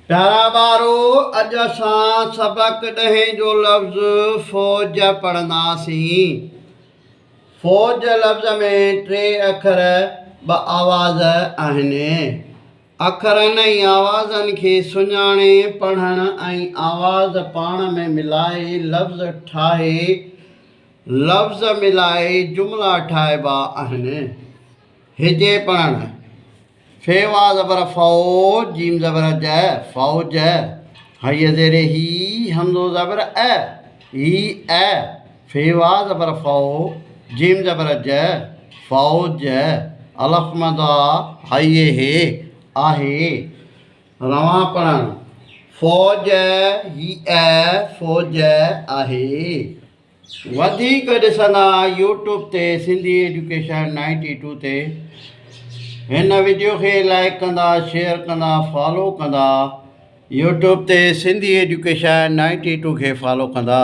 پيارا ٻارو، اڄ اسان سبق ڏهين جو لفظ فوج پڙهنداسين. فوج لفظ ۾ ٽي اکر ٻه آواز آهن. اکرن ۽ آوازن کي سڃاڻي پڙهڻ ۽ آواز پاڻ ۾ ملائي لفظ ٺاهي لفظ ملائي جملا ٺاهبا آهن. هجي پڙهڻ. ف واء زبر فو، جيم زبر ج، فوج، حي زير هي، همزو زبر ا، هي ا، ف واء زبر فو، جيم زبر ج، فوج، الف مد آ، حي هي، آهي. روان پڙهڻ. فوج، هي ا، فوج آهي. وڌيڪ ڏسندا يوٽيوب تي سنڌي ايجوڪيشن نائنٽي ٽو تي هن وڊيو کي لائڪ ڪندا شيئر ڪندا فالو ڪندا يوٽيوب تي سنڌي ايجوڪيشن نائنٽي ٽو کي فالو ڪندا.